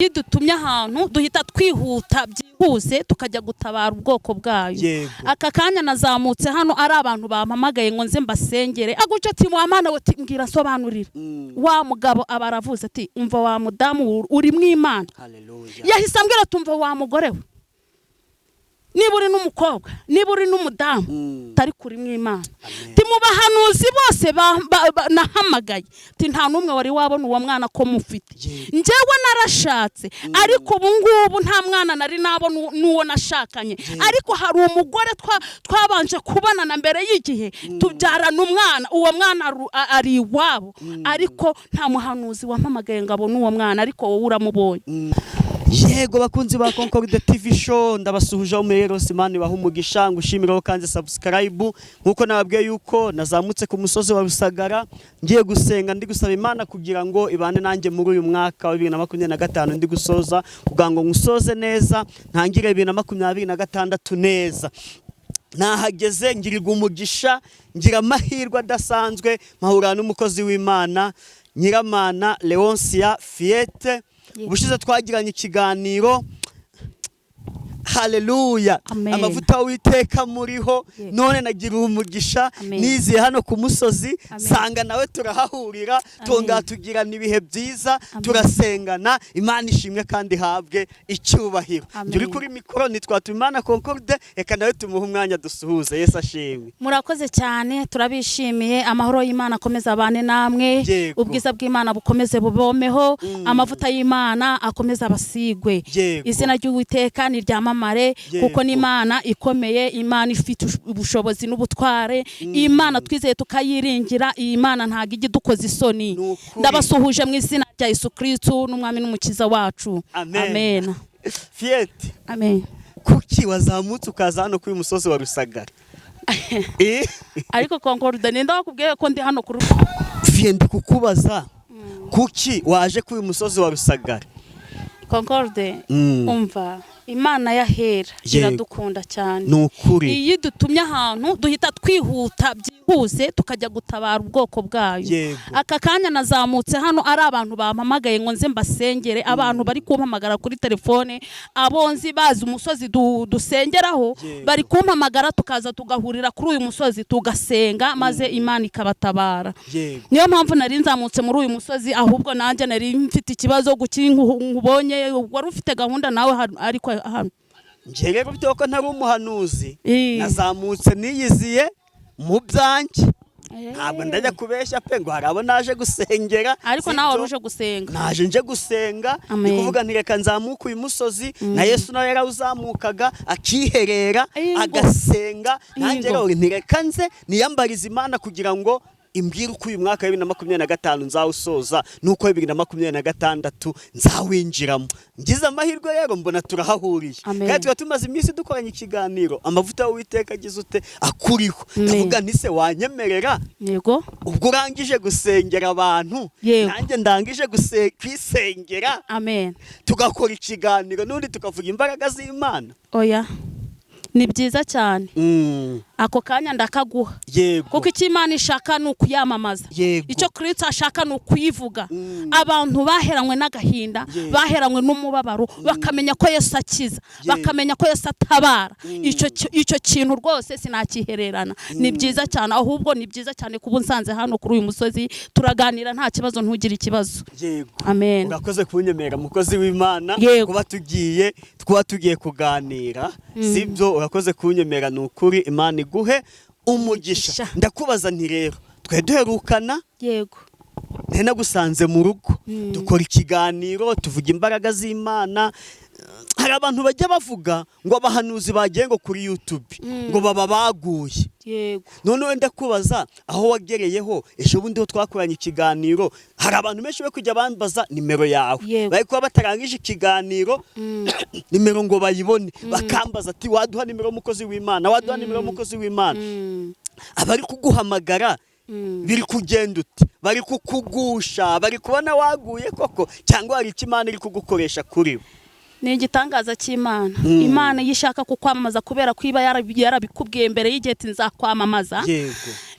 Iyo dutumye ahantu duhita twihuta byihuse tukajya gutabara ubwoko bwayo. Aka kanya nazamutse hano ari abantu bampamagaye ngo nze mbasengere. Aguca ati: "Wa Mana we," ati: "Mbwira, nsobanurira." Wa mugabo aba aravuze ati: "Umva wa mudamu, uri mu Imana." Haleluya. Yahise ambwira ati: "Umva wa mugore we, niba uri n'umukobwa, niba uri n'umudamu, utari kuri mu Imana." Amen. Ti mu bahanuzi bose nahamagaye, ti nta n'umwe wari wabona uwo mwana ko mufite. Njyewe narashatse, ariko ubu ngubu nta mwana nari nabona n'uwo nashakanye, ariko hari umugore twabanje kubonana mbere y'igihe, tubyarana umwana. Uwo mwana ari iwabo, ariko nta muhanuzi wampamagaye ngo abone uwo mwana, ariko wowe uramubonye. Yego, bakunzi ba Concorde TV Show, ndabasuhuje aho muri hose. Imana ibaha umugisha. Ngushimiraho kandi subscribe. Nkuko nababwiye yuko nazamutse ku musozi wa Rusagara ngiye gusenga, ndi gusaba Imana kugira ngo ibane nanjye muri uyu mwaka wa 2025 ndi gusoza, kugira ngo nkusoze neza, ntangire 2026 neza. Nahageze, ngirirwa umugisha, ngira amahirwe adasanzwe, mpahura n'umukozi w'Imana Nyiramana Leoncia Fiete. Ubushize twagiranye ikiganiro, haleluya. Amen. Amavuta w'Uwiteka muriho. None nagira umugisha, Amen. niziye hano ku musozi, Amen. sanga nawe turahahurira, twongera tugirana ibihe byiza, Amen. turasengana. Imana ishimwe kandi ihabwe icyubahiro. Amen. Njye uri kuri mikoro nitwa Imana Concorde. Reka nawe tumuhe umwanya dusuhuze. Yesu ashimwe. Murakoze cyane, turabishimiye. Amahoro y'Imana akomeze abane namwe. Ubwiza bw'Imana bukomeze bubomeho. Amavuta y'Imana akomeze abasigwe. Izina ry'Uwiteka niryamamare, kuko ni Imana ikomeye, Imana ifite ubushobozi n'ubutware, Imana twizeye tukayiringira. Iyi Mana ntabwo ijya idukoza isoni. Ni ukuri. Ndabasuhuje mu izina rya Yesu Kristu n'Umwami n'Umukiza wacu. Amen. Amen. Fiyete, Amen. kuki wazamutse ukaza hano kuri uyu musozi wa Rusagara? Ariko Concorde, ninde wakubwiye ko ndi hano kuri Fiye, ndi kukubaza kuki waje kuri uyu musozi wa Rusagara? Concorde, umva, Imana yahera iradukunda cyane. Ni ukuri. Iyo dutumye ahantu duhita twihuta byihuse tukajya gutabara ubwoko bwayo. Aka kanya nazamutse hano ari abantu bampamagaye ngo nze mbasengere. Abantu bari kumpamagara kuri telefone, abo nzi bazi umusozi dusengeraho, bari kumpamagara tukaza tugahurira kuri uyu musozi tugasenga, maze Imana ikabatabara. Niyo mpamvu nari nzamutse muri uyu musozi. Ahubwo nanjye nari mfite ikibazo guki nkubonye, wari ufite gahunda nawe hano, ariko hano Njye rero, bitewe ko ntari umuhanuzi, nazamutse niyiziye mu byanjye. Ntabwo ndajya kubeshya pe ngo hari abo naje gusengera. Ariko Si nawe byo. wari uje gusenga. Naje nje gusenga. Amen. Ni kuvuga nti: "Reka nzamuke uyu musozi." Na Yesu nawe yarawuzamukaga akiherera, agasenga. Nanjye rero ntireka nze niyambarize Imana kugira ngo imbwire uko uyu mwaka wa 2025 nzawusoza n'uko 2026 nzawinjiramo. Ngize amahirwe rero mbona turahahuriye. Amen. Kandi tuba tumaze iminsi dukoranye ikiganiro, amavuta y'Uwiteka agize ute? Akuriho. Amen. Ndavuga nti: "Se wanyemerera, ubwo urangije gusengera abantu, nanjye ndangije kwisengera, Amen. tugakora ikiganiro n'undi tukavuga imbaraga z'Imana?" Oya, ni byiza cyane. Ako kanya ndakaguha, kuko icyo Imana ishaka ni ukuyamamaza. Icyo Kirisito ashaka ni ukuyivuga. Abantu baheranywe n'agahinda, baheranywe n'umubabaro, bakamenya ko Yesu akiza, bakamenya ko Yesu atabara. Icyo kintu rwose sinakihererana. Ni byiza cyane. Ahubwo ni byiza cyane kuba unsanze hano kuri uyu musozi, turaganira nta kibazo, ntugire ikibazo. Amen. Urakoze kunyemerera, mukozi w'Imana, kuba tugiye kuganira, sibyo? Urakoze kunyemerera, ni ukuri. Imana iguhe umugisha. Umugisha. Ndakubaza nti rero, twe duherukana, nari nagusanze mu rugo, dukora ikiganiro, tuvuga imbaraga z'Imana. Hari abantu bajya bavuga ngo abahanuzi bagiye ngo kuri YouTube ngo baba baguye. Noneho ndakubaza, aho wagereyeho ejo bundi ho twakoranye ikiganiro, hari abantu benshi bari kujya bambaza nimero yawe. Bari kuba batarangije ikiganiro, nimero ngo bayibone, bakambaza ati: "Waduha nimero y'umukozi w'Imana? Waduha nimero y'umukozi w'Imana?" Abari kuguhamagara, biri kugenda ute? Bari kukugusha, bari kubona waguye koko, cyangwa hari icyo Imana iri kugukoresha kuri bo? Ni igitangaza cy'Imana. Imana iyo ishaka kukwamamaza, kubera ko iba yarabikubwiye mbere y'igihe ati: "Nzakwamamaza."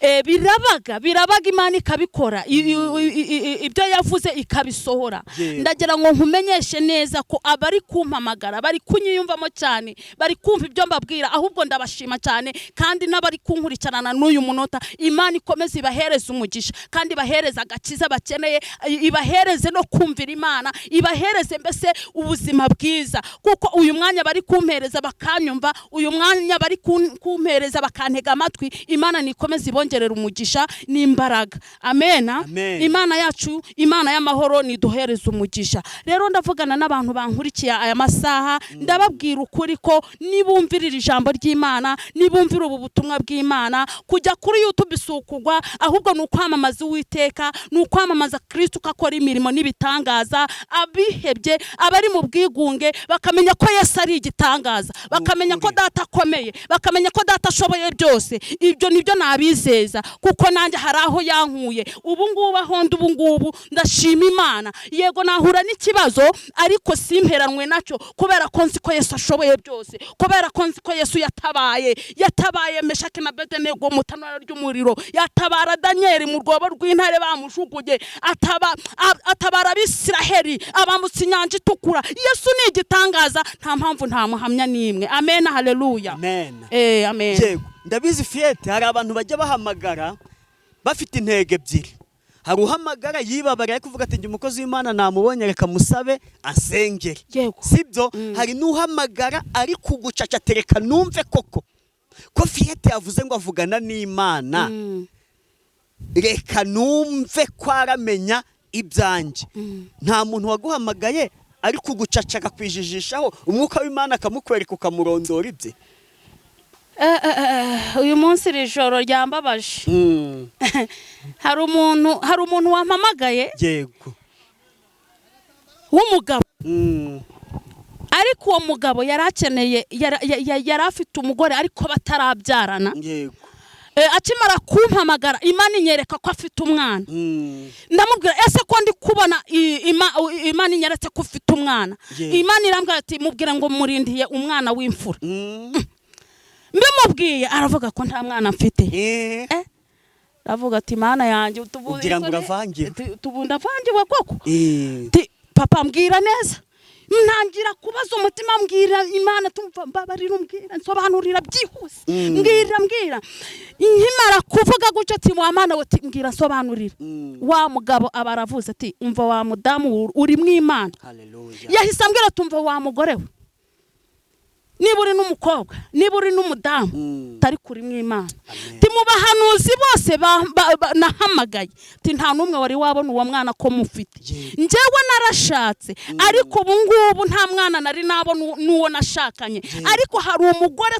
Birabaga Imana ikabikora, ibyo yavuze ikabisohora. Ndagira ngo nkumenyeshe neza ko abari kumpamagara bari kunyiyumvamo cyane, bari kumva ibyo mbabwira, ahubwo ndabashima cyane, kandi n'abari kunkurikirana n'uyu munota, Imana ikomeze ibahereze umugisha, kandi ibahereze agakiza bakeneye, ibahereze no kumvira Imana, ibahereze mbese ubuzima bwiza, kuko uyu mwanya bari kumpereza bakanyumva, uyu mwanya bari kumpereza bakantega amatwi. Imana nikomeze ibongerera umugisha n'imbaraga. Amena. Amen. Imana yacu, Imana y'amahoro, niduhereze umugisha. Rero ndavugana n'abantu bankurikiye aya masaha, ndababwira ukuri ko nibumvirira ijambo ry'Imana, nibumvira ubu butumwa bw'Imana, kujya kuri YouTube si ukugwa, ahubwo ni ukwamamaza Uwiteka, ni ukwamamaza Kristo ko akora imirimo n'ibitangaza. Abihebye, abari mu bwigunge, bakamenya ko Yesu ari igitangaza, bakamenya ko Data akomeye, bakamenya ko Data ashoboye byose. Ibyo nibyo nabizeza, kuko nanjye hari aho yankuye. Ubu ngubu aho ndi ubu ngubu ndashima Imana. Yego nahura n'ikibazo, ariko simperanwe nacyo, kubera ko nzi ko Yesu ashoboye byose, kubera ko nzi ko Yesu yatabaye, yatabaye Meshaki na Abedenego mu tanura ry'umuriro, yatabara Daniel mu rwobo rw'intare bamushuguye, atabara Abisiraheli abambutse inyanja itukura. Yesu ni igitangaza, nta mpamvu nta muhamya n'imwe. Amen, haleluya. Amen. Amen. Yego, ndabizi Fiyete, hari abantu bajya bahamagara bafite intego ebyiri. Hari uhamagara yibabara ari kuvuga ati njye umukozi w'Imana namubonye, reka musabe asengere. Sibyo? Hari n'uhamagara ari kugucaca, tereka numve koko ko Fiyete yavuze ngo avugana n'Imana, reka numve ko aramenya ibyanjye. Nta muntu waguhamagaye ari kugucaca akakwijijishaho, umwuka w'Imana akamukwereka ukamurondora ibye. Uyu munsi iri joro ryambabaje. Hari umuntu wampamagaye. Yego. W'umugabo. Ariko uwo mugabo yari akeneye, yari afite umugore ariko batarabyarana. Yego. Akimara kumpamagara, Imana inyereka ko afite umwana. Ndamubwira, ese ko ndi kubona Imana inyeretse ko ufite umwana? Imana irambwira ati mubwira ngo murindiye umwana w'imfura. Mbimubwiye aravuga ko nta mwana mfite. Aravuga ati Mana yanjye, ugira ngo uravangiwe. Ndavangiwe koko. Papa mbwira neza. Ntangira kubaza umutima, mbwira Imana, tumva mbabarira, umbwira, nsobanurira byihuse. Mbwira. Nkimara kuvuga gutyo ati wa Mana we, mbwira nsobanurira. Wa mugabo aba aravuze ati umva wa mudamu uri mu Imana. Haleluya. Yahise ambwira ati umva wa mugore we, niba uri n'umukobwa, niba uri n'umudamu, tari kuri mu Imana. Ti mu bahanuzi bose nahamagaye, ti nta n'umwe wari wabona uwo mwana ko mufite. Njyewe narashatse, ariko ubu ngubu nta mwana nari nabona n'uwo nashakanye. Ariko hari umugore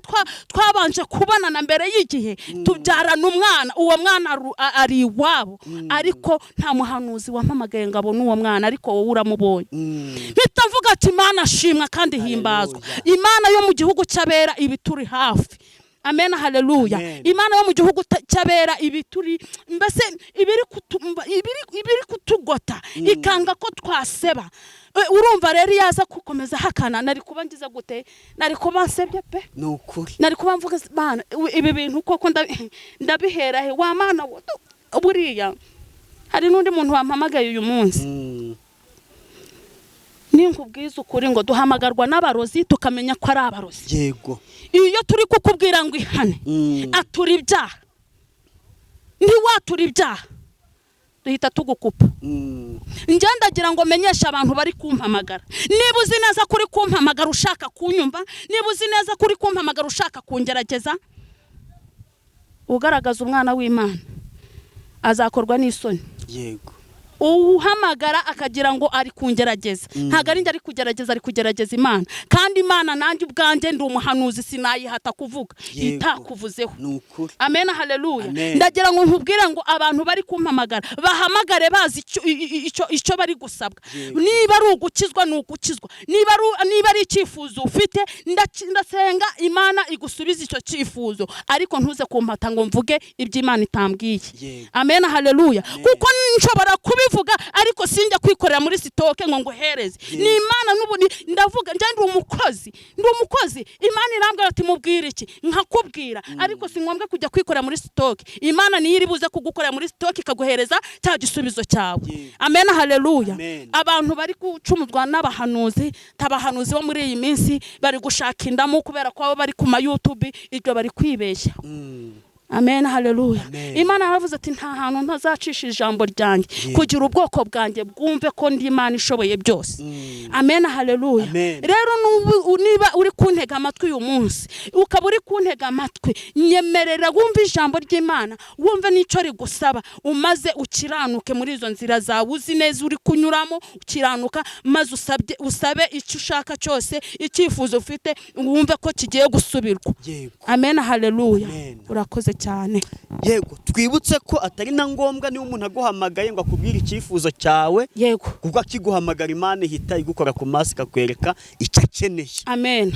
twabanje kubonana mbere y'igihe, tubyarana umwana, uwo mwana ari iwabo, ariko nta muhanuzi wampamagaye ngo abone uwo mwana, ariko wowe uramubonye. Mpita mvuga ati Imana shimwa kandi himbazwa. Imana yo mu gihugu cy'abera ibi turi hafi. Amen, haleluya. Imana yo mu gihugu cy'abera ibi turi, mbese ibiri kutugota, ikanga ko twaseba. Urumva rero yaza kukomeza hakana, nari kuba ngiza gute? Nari kuba nsebye pe. Nukuri. Nari kuba mvuga Mana ibi bintu koko ndabihera he wa Mana buriya. Hari n'undi muntu wampamagaye uyu munsi. Ninkubwiza ukuri ngo duhamagarwa n'abarozi tukamenya ko ari abarozi. Yego. Iyo turi kukubwira ngo ihane, atura ibyaha, ntiwatura ibyaha, duhita tugukupa. Njye ndagira ngo menyeshe abantu bari kumpamagara, niba uzi neza kuri kumpamagara ushaka kunyumva, niba uzi neza kuri kumpamagara ushaka kungerageza, ugaragaza umwana w'Imana azakorwa n'isoni. Yego. Uhamagara akagira ngo ari kungerageza, ntago ari njye ari kugerageza, ari kugerageza Imana. Kandi Imana nanjye ubwanjye ndi umuhanuzi, sinayihata kuvuga itakuvuzeho. Amen, haleluya. Ndagira ngo nkubwire ngo abantu bari kumpamagara bahamagare bazi icyo bari gusabwa. Niba ari ugukizwa ni ugukizwa, niba ari icyifuzo ufite, ndasenga Imana igusubize icyo cyifuzo, ariko ntuze kumpata ngo mvuge ibyo Imana itambwiye. Amen, haleluya. Kuko nshobora kubi kubivuga, ariko sinjya kwikorera muri stock ngo nguhereze. Ni Imana n'ubu ndavuga njye ndi umukozi, ndi umukozi. Imana irambwira ati mubwire iki, nkakubwira, ariko si ngombwa kujya kwikorera muri stock. Imana niyo iri buze kugukorera muri stock ikaguhereza cya gisubizo cyawe. Amen, haleluya. Abantu bari gucumuzwa n'abahanuzi, tabahanuzi bo muri iyi minsi bari gushaka indamu kubera ko baba bari ku ma YouTube, ibyo bari kwibeshya. Amen, haleluya. Imana yaravuze ati nta hantu ntazacisha ijambo ryanjye kugira ubwoko bwanjye bwumve ko ndi Imana ishoboye byose. Amen, haleluya. Rero niba uri kuntega amatwi uyu munsi, ukaba uri kuntega amatwi, nyemerera wumve ijambo ry'Imana, wumve n'icyo rigusaba, umaze ukiranuke muri izo nzira zawe uzi neza uri kunyuramo, ukiranuka, maze usabe icyo ushaka cyose, icyifuzo ufite wumve ko kigiye gusubirwa. Amen, haleluya. Urakoze cyane. Yego, twibutse ko atari na ngombwa niba umuntu aguhamagaye ngo akubwire icyifuzo cyawe. Yego. Kuko akiguhamagara Imana ihita igukora ku maso ikakwereka icyo akeneye. Amen.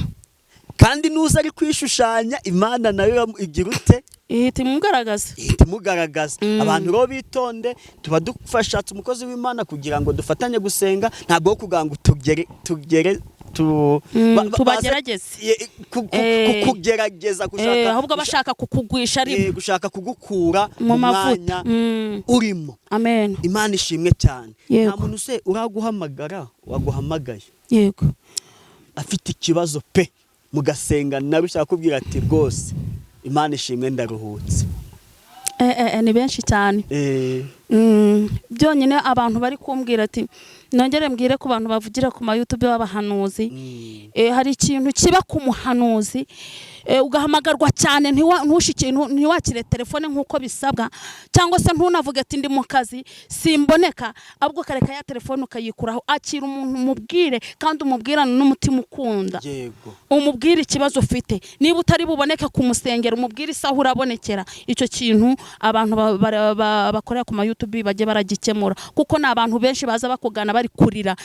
Kandi nuza ari kwishushanya, Imana nayo igira ute? Ihita imugaragaza. Ihita imugaragaza. Abantu rero bitonde, tuba dufashatse umukozi w'Imana kugira ngo dufatanye gusenga, ntabwo wo kugira ngo tugere Tubagerageze. Kugerageza gushaka, ahubwo bashaka kukugwisha ari gushaka kugukura mu mavuta urimo. Amen. Imana ishimwe cyane. Nta muntu se uraguhamagara waguhamagaye? Yego. Afite ikibazo pe, mugasenga nawe ushaka kubwira ati rwose Imana ishimwe ndaruhutse. Ni benshi cyane. Byonyine abantu bari kumbwira ati nongere mbwire ku bantu bavugira ku ma YouTube b'abahanuzi. Hari ikintu kiba ku muhanuzi, ugahamagarwa cyane ntiwakire telefone nkuko bisabwa, cyangwa se ntunavuge ati ndi mu kazi simboneka, ahubwo kareka ya telefone ukayikuraho. Akira umuntu umubwire, kandi umubwirane n'umutima ukunda. Yego. Umubwire ikibazo ufite, niba utari buboneke ku musengero umubwire isaha urabonekera. Icyo kintu abantu bakorera ku ma YouTube bajye baragikemura, kuko ni abantu benshi baza bakugana bari kurira.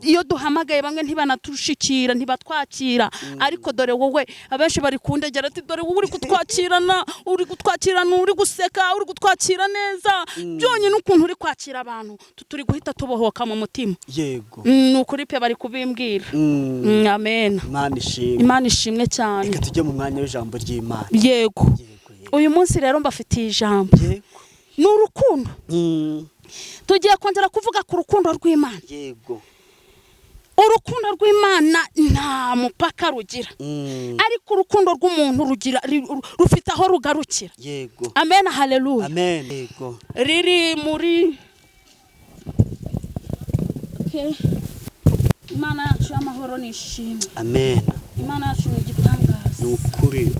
Iyo duhamagaye bamwe ntibanatushikira, ntibatwakira, ariko dore wowe abenshi bari kundegera ati dore wowe uri kutwakirana, uri gutwakirana, uri guseka, uri gutwakira neza. Byonyine ukuntu uri kwakira abantu turi guhita tubohoka mu mutima. Yego. Ni ukuri pe, bari kubimbwira. Amen. Imana ishimwe. Imana ishimwe cyane. Reka tujye mu mwanya w'ijambo ry'Imana. Yego. Uyu munsi rero mbafitiye ijambo. Yego. Ni urukundo. Tugiye kongera kuvuga ku rukundo rw'Imana. Yego. Urukundo rw'Imana nta mupaka rugira. Ariko urukundo rw'umuntu rugira rufite aho rugarukira. Yego. Amen, haleluya. Amen. Yego. Riri muri okay. Imana yacu y'amahoro ni ishimwe. Amen. Imana yacu ni igitangaza. Ni ukuri.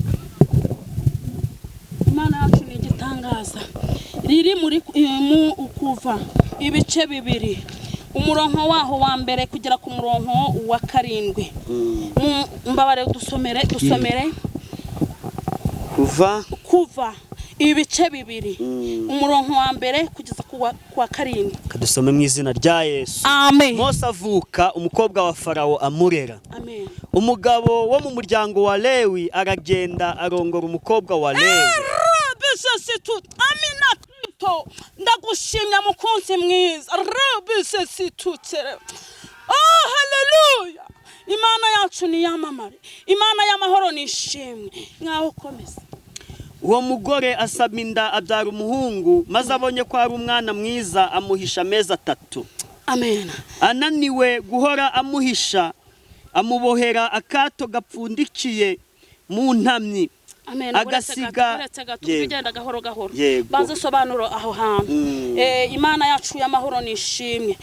Imana yacu ni igitangaza. Riri muri mu Ukuva ibice 2, umurongo waho wa mbere kugera ku murongo wa 7. Mbabare dusomere. Kuva ibice 2, umurongo wa mbere kugeza ku wa 7. Kadusome mu izina rya Yesu. Amen. Mose avuka, umukobwa wa Farawo amurera. Amen. Umugabo wo mu muryango wa Lewi aragenda arongora umukobwa wa Lewi. Amina Kristo, ndagushimya mukunzi mwiza. Oh, haleluya. Imana yacu ni yamamare, Imana y'amahoro ni ishimwe. Ngaho komeza. Uwo mugore asaba inda abyara umuhungu, maze abonye ko ari umwana mwiza amuhisha amezi 3. Amen. Ananiwe guhora amuhisha, amubohera akato gapfundikiye mu ntamyi. Amen. Agasiga tugenda gahoro gahoro. Banze sobanuro aho hantu. Imana yacu y'amahoro ni ishimwe.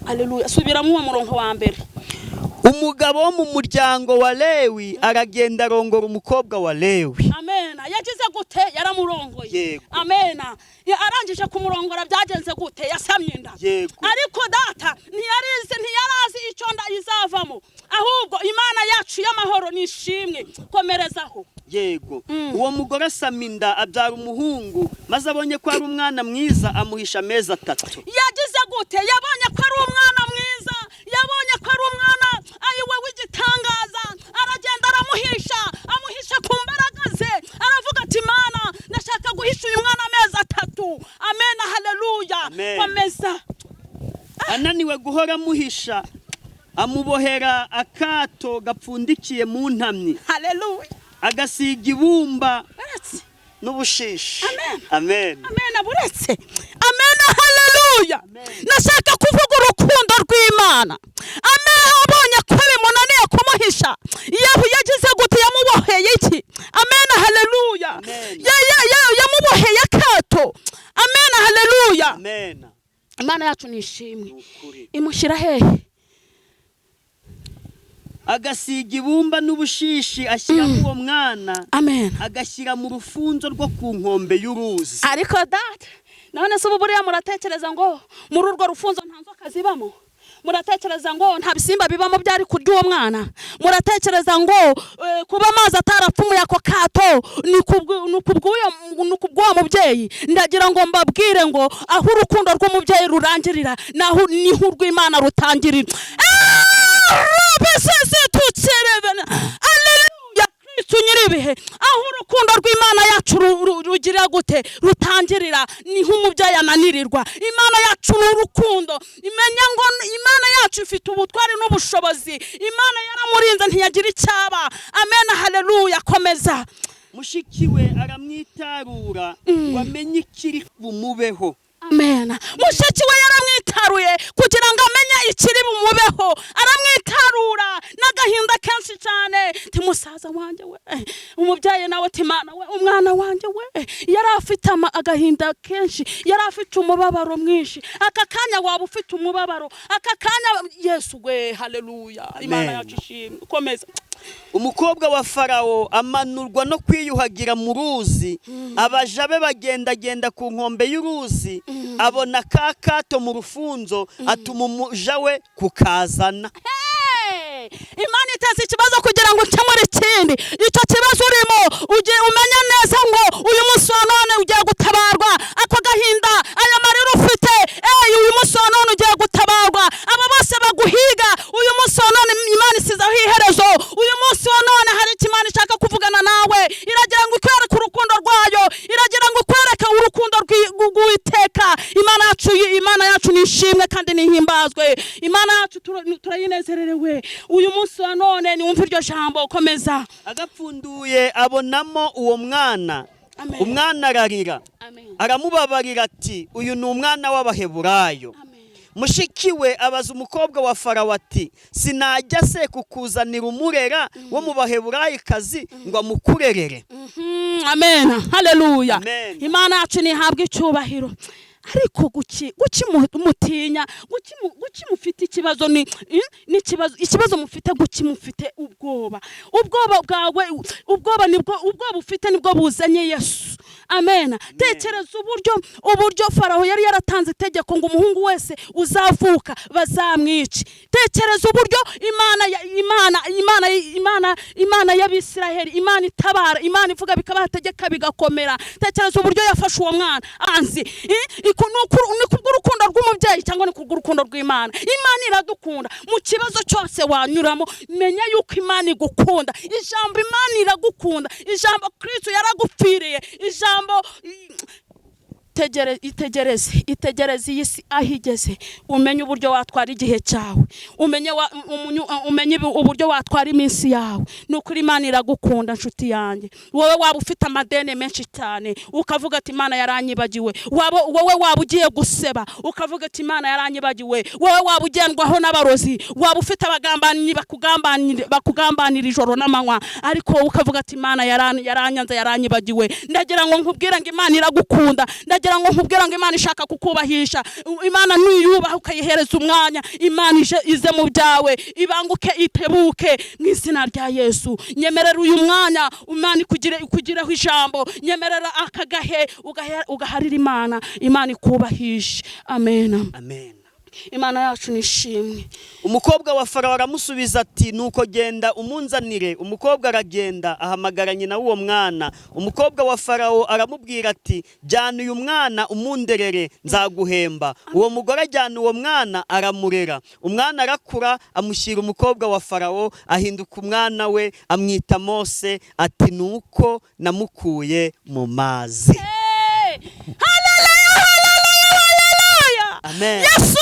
Haleluya. Subiramo uwo murongo wa mbere. Umugabo wo mu muryango wa Lewi aragenda arongora umukobwa wa Lewi. Amen. Yagize gute? Yaramurongoye. Amen. Arangije kumurongora byagenze gute? Yasamye inda. Ariko data ntiyarazi icyo nda izavamo. Ahubwo Imana yacu y'amahoro ni ishimwe. Komerezaho. Yego. Uwo mugore asama inda abyara umuhungu, maze abonye ko ari umwana mwiza amuhisha amezi 3. Yagize gute? Yabonye ko ari umwana mwiza, yabonye ko ari umwana ayiwe w'igitangaza, aragenda aramuhisha, amuhisha ku mbaraga ze, aravuga ati Imana ndashaka guhisha uyu mwana amezi 3. Amen, haleluya. Komeza. Ananiwe guhora amuhisha, amubohera akato gapfundikiye mu ntamyi. Haleluya. Agasiga ibumba Buretse. n'ubushishi. Amen. Amen. Amen, buretse. Amen, haleluya. Nashaka kuvuga urukundo rw'Imana. Amen, abonye ko bimunaniye kumuhisha, Yehu yagize gute? Yamuboheye iki? Amen, haleluya. Amen. Yamuboheye akato. Amen, haleluya. Amen. Imana yacu ni ishimwe. Ukuri. Imushyira hehe? Agasiga ibumba n'ubushishi, ashyiramo uwo mwana. Amen. Agashyira mu rufunzo rwo ku nkombe y'uruzi. Ariko data, none se ubu buriya muratekereza ngo muri urwo rufunzo nta nzoka zibamo? Muratekereza ngo nta bisimba bibamo byari kurya uwo mwana? Muratekereza ngo kuba amazi atarapfumuye ako kato ni kubw'uwo mubyeyi? Ndagira ngo mbabwire ngo aho urukundo rw'umubyeyi rurangirira naho niho urw'Imana rutangirira. Haleluya. Kristo nyiribihe, aho urukundo rw'Imana yacu rugira gute? Rutangirira, niho umubyeyi ananirirwa. Imana yacu ni urukundo. Imenya ngo Imana yacu ifite ubutwari n'ubushobozi. Imana yaramurinze ntiyagira icyaba. Amen, haleluya. Komeza. Mushiki we aramwitarura ngo amenye ikiri bumubeho. Amen. Mushiki we yaramwitaruye kugira ngo amenye ikiri bumubeho. Aramwitarura n'agahinda kenshi cyane. Ti musaza wanjye we, umubyeyi nawe ati Mana we, umwana wanjye we. Yari afite agahinda kenshi, yari afite umubabaro mwinshi. Aka kanya waba ufite umubabaro, aka kanya Yesu we, haleluya. Imana yacu ishimwe. Komeza. Umukobwa wa Farawo amanurwa no kwiyuhagira mu ruzi, abaja be bagendagenda ku nkombe y'uruzi, abona ka kato mu rufunzo, atuma umuja we kukazana. Imana iteze ikibazo kugira ngo ukemure ikindi. Icyo kibazo urimo ugiye umenya neza ngo uyu munsi wa none ugiye gutabarwa. Ako gahinda, aya marira ufite, uyu munsi wa none ugiye gutabarwa. Aba bose baguhiga, uyu munsi wa none Imana isizeho iherezo. Uyu munsi wa none hari icyo Imana ishaka kuvugana nawe. Iragira ngo ikwereke urukundo rwayo, iragira ngo ikwereke urukundo rw'Uwiteka. Imana yacu ni ishimwe kandi nihimbazwe. Imana yacu turayinezererewe. Uyu munsi wa none niwumva iryo jambo. Komeza. Agapfunduye abonamo uwo mwana. Amen. Umwana ararira. Amen. Aramubabarira ati uyu ni umwana w'Abaheburayo. Mushiki we abaza umukobwa wa Farawo ati sinajya se kukuzanira umurera wo mu Baheburayikazi ngo amukurerere? Amen, haleluya. Imana yacu nihabwe icyubahiro. Ariko guki mutinya, guki mufite ikibazo ni n'ikibazo, ikibazo mufite guki mufite ubwoba. Ubwoba bwawe, ubwoba nibwo, ubwoba ufite nibwo buzanye Yesu. Amen. Tekereza uburyo Farawo yari yaratanze itegeko ngo umuhungu wese uzavuka bazamwice. Tekereza uburyo Imana y'Abisiraheli, Imana itabara, Imana ivuga bikabategeka bigakomera. Tekereza uburyo yafashe uwo mwana anzi. Ni kubw'urukundo rw'umubyeyi cyangwa ni kubw'urukundo rw'Imana? Imana iradukunda. Mu kibazo cyose wanyuramo, menya yuko Imana igukunda. Ijambo Imana iragukunda. Ijambo Kristo yaragupfiriye. Ijambo itegereze iyi si aho igeze, umenye uburyo watwara igihe cyawe, umenye uburyo watwara iminsi yawe. Nukuri Imana iragukunda nshuti yanjye. Wowe waba ufite amadeni menshi cyane ukavuga ati Imana yaranyibagiwe. Wowe waba ugiye guseba ukavuga ati Imana yaranyibagiwe. Wowe waba ugendwaho n'abarozi, waba ufite abagambanyi bakugambanira ijoro n'amanywa, ariko ukavuga ati Imana yaranyanze, yaranyibagiwe. Ndagira ngo nkubwire ngo Imana iragukunda. Ndagira ngo nkubwire ngo Imana ishaka kukubahisha. Imana nuyubaha ukayihereza umwanya, Imana ize mu byawe, ibanguke itebuke mu izina rya Yesu. Nyemerera uyu mwanya Imana ikugireho ijambo. Nyemerera akagahe ugaharira Imana, Imana ikubahishe. Amen. Amen. Imana yacu nishimwe. Umukobwa wa Farawo aramusubiza ati nuko genda umunzanire. Umukobwa aragenda ahamagara nyina w'uwo mwana. Umukobwa wa Farawo aramubwira ati jyana uyu mwana umunderere nzaguhemba. Uwo mugore ajyana uwo mwana aramurera. Umwana arakura amushyira umukobwa wa Farawo, ahinduka umwana we, amwita Mose, ati nuko namukuye mu mazi. Haleluya, haleluya, haleluya. Amen. Yesu.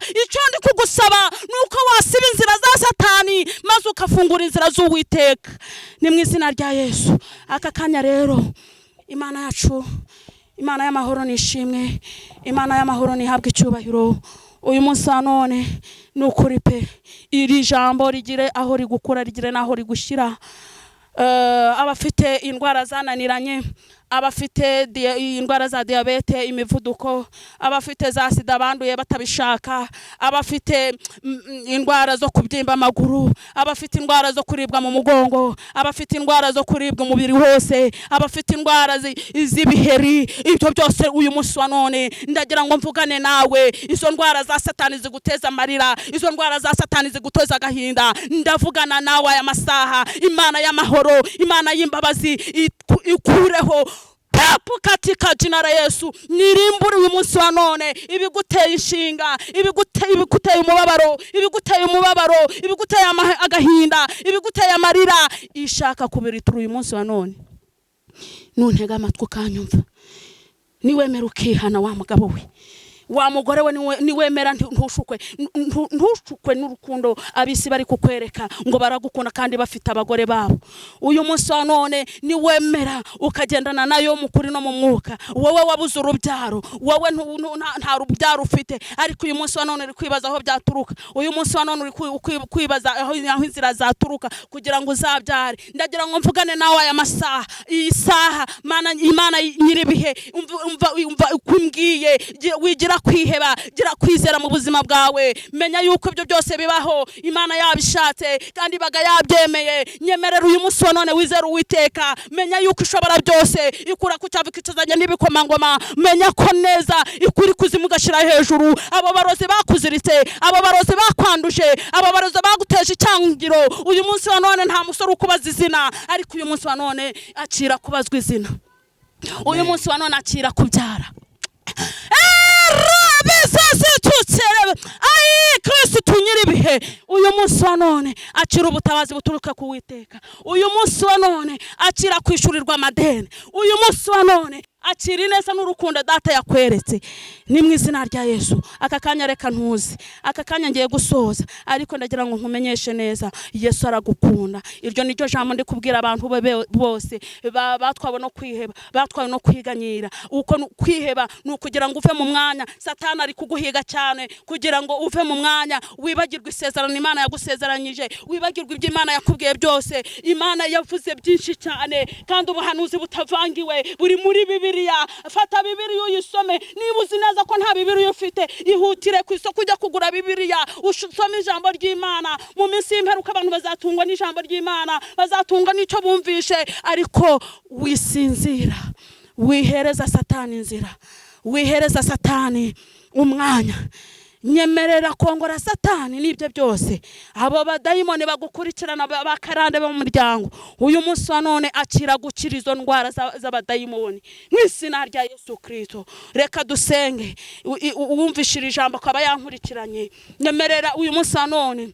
Icyo ndi kugusaba ni uko wasiba inzira za Satani maze ukafungura inzira z'Uwiteka. Ni mu izina rya Yesu. Aka kanya rero, Imana yacu, Imana y'amahoro nishimwe, Imana y'amahoro nihabwe icyubahiro. Uyu munsi wa none ni ukuri pe, iri jambo rigire aho rigukura, rigire n'aho rigushyira. Abafite indwara zananiranye, abafite indwara za diyabete, imivuduko, abafite za sida banduye batabishaka, abafite indwara zo kubyimba amaguru, abafite indwara zo kuribwa mu mugongo, abafite indwara zo kuribwa umubiri wose, abafite indwara z'ibiheri, ibyo byose uyu munsi wa none ndagira ngo mvugane nawe. Izo ndwara za Satani ziguteza amarira, izo ndwara za Satani ziguteza agahinda, ndavugana nawe aya masaha. Imana y'amahoro, Imana y'imbabazi ikureho pepo katika jina la Yesu. Nirimbure uyu munsi wa none ibiguteye inshinga, ibiguteye umubabaro, ibiguteye umubabaro, ibiguteye agahinda, ibiguteye amarira, ishaka kubiritura uyu munsi wa none. Nuntega amatwi ukanyumva, niwemera ukihana, wa mugabo we, wa mugore we, niwemera ntushukwe, ntushukwe n'urukundo abisi bari kukwereka ngo baragukunda kandi bafite abagore babo. Uyu munsi wa none niwemera ukagendana nayo mu kuri no mu mwuka, wowe wabuze urubyaro, wowe nta rubyaro ufite, ariko uyu munsi wa none uri kwibaza aho byaturuka. Uyu munsi wa none uri kwibaza aho inzira zaturuka kugira ngo uzabyare. Ndagira ngo mvugane nawe aya masaha, iyi saha, Mana, Imana nyiribihe, umva uko imbwiye. Wigira kwiheba, gira kwizera mu buzima bwawe. Menya yuko ibyo byose bibaho Imana yabishatse kandi ibaga yabyemeye. Nyemerera uyu munsi wa none wizere Uwiteka. Menya yuko ishobora byose, ikura ku cyavu ikicazanya n'ibikomangoma. Menya ko neza ikuri kuzimu ugashyira hejuru. Abo barozi bakuziritse, abo barozi bakwanduje, abo barozi baguteje icyangiro, uyu munsi wa none nta musore ukubaza izina, ariko uyu munsi wa none akira kubazwa izina. Uyu munsi wa none akira kubyara. Ai Kristo nyiribihe, uyu munsi wa none akira ubutabazi buturuka ku Uwiteka. Uyu munsi wa none akira kwishyurirwa amadeni. Uyu munsi wa none akira ineza n'urukundo data yakweretse. Ni mu izina rya Yesu. Aka kanya reka ntuzi, aka kanya ngiye gusoza, ariko ndagira ngo nkumenyeshe neza Yesu aragukunda. Iryo niryo jambo ndi kubwira abantu bose batwawe no kwiheba, batwawe no kwiganyira. Uko kwiheba ni ukugira ngo uve mu mwanya. Satani ari kuguhiga cyane kugira ngo uve mu mwanya, wibagirwe isezerano Imana yagusezeranyije, wibagirwe ibyo Imana yakubwiye byose. Imana yavuze byinshi cyane kandi ubuhanuzi butavangiwe buri muri Bibiliya. Fata Bibiliya uyisome. Niba uzi neza ko nta Bibiliya ufite, ihutire ku isoko ujya kugura Bibiliya, usome ijambo ry'Imana. Mu minsi y'imperuka abantu bazatungwa n'ijambo ry'Imana, bazatungwa n'icyo bumvishe. Ariko wisinzira, wihereza Satani inzira, wihereza Satani umwanya. Nyemerera kongora Satani n'ibyo byose. Abo badayimoni bagukurikirana bakarande bo mu muryango, uyu munsi wa none akira gukira izo ndwara z'abadayimoni mu izina rya Yesu Kristo. Reka dusenge. Uwumvishira ijambo akaba yankurikiranye, nyemerera uyu munsi wa none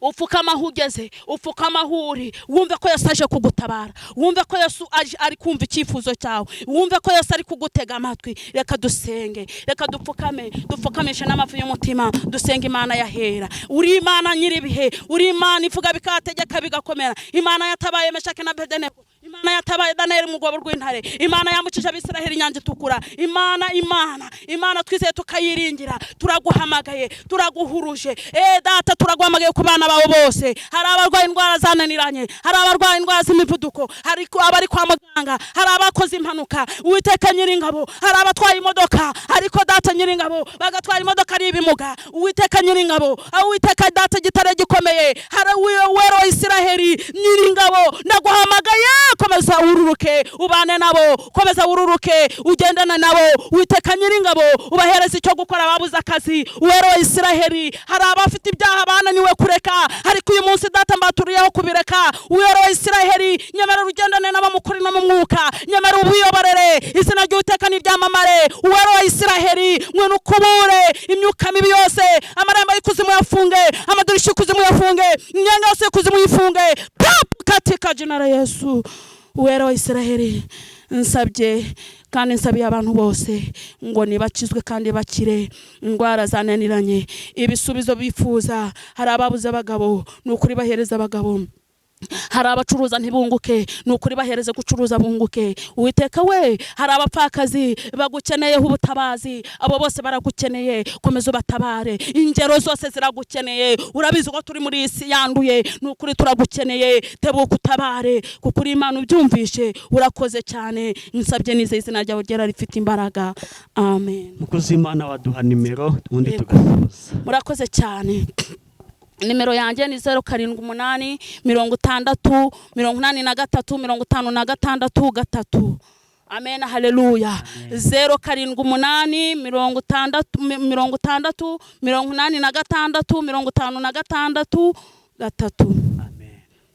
upfukama aho ugeze, upfukama aho uri, wumve ko Yesu aje kugutabara, wumve ko Yesu ari kumva icyifuzo cyawe, wumve ko Yesu ari kugutega amatwi. Reka dusenge, reka dupfukame, dupfukamishe n'amavi y'umutima, dusenge Imana yahera. Uri Imana nyiribihe, uri Imana ivuga bikategeka bigakomera. Imana yatabaye Meshaki na Abedenego, Imana yatabaye Daniel mu rwobo rw'intare, Imana yambukije Abisiraheli inyanja itukura. Imana, Imana, Imana twizeye tukayiringira. Turaguhamagaye, turaguhuruje. Data, turaguhamagaye ku bana bawe bose. Hari abarwaye indwara zananiranye, hari abarwaye indwara z'imivuduko, hari abari kwa muganga, hari abakoze impanuka. Uwiteka nyiringabo, hari abatwaye imodoka, ariko Data nyiringabo bagatwara imodoka ari ibimuga. Uwiteka nyiringabo, Uwiteka Data gitare gikomeye, hari uwero Isiraheli nyiringabo, ndaguhamagaye. Komeza ururuke ubane nabo, komeza ururuke ugendana nabo. Uwiteka nyiringabo, ubahereza icyo gukora babuze akazi. Uwero Isiraheli, hari abafite ibyaha bananiwe kureka, ariko uyu munsi Data mbaturiyeho kubireka. Uwero Isiraheli, nyamara ugendane nabo mu kuri no mu mwuka, nyamara ubiyoborere izina ry'Uwiteka niryamamare. Uwero Isiraheli, ngwino ukubure imyuka mibi yose, amarembo y'ikuzimu yafunge, amadirishya y'ikuzimu yafunge, imyanya yose y'ikuzimu yifunge katika jina la Yesu. Uwera wa Isiraheli, Nsabye kandi nsabiye abantu bose ngo nibakizwe kandi bakire indwara zananiranye, ibisubizo bifuza. Hari ababuze abagabo, ni ukuri bahereza abagabo. Hari abacuruza ntibunguke, ni ukuri bahereze gucuruza bunguke. Uwiteka we, hari abapfakazi bagukeneyeho ubutabazi, abo bose baragukeneye, komeza ubatabare. Ingero zose ziragukeneye, urabizi ko turi muri iyi si yanduye, ni ukuri turagukeneye, tebuka utabare, kuko uri Imana ubyumvishe. Urakoze cyane, nsabye nizeye izina ryawe ryera rifite imbaraga, amen. Mukozi w'Imana, waduha nimero ubundi Yego. tugasoza. Murakoze cyane. Nimero yanjye ni 078 60 83 56 3. Amen, haleluya. 078 60 60 86 56 3.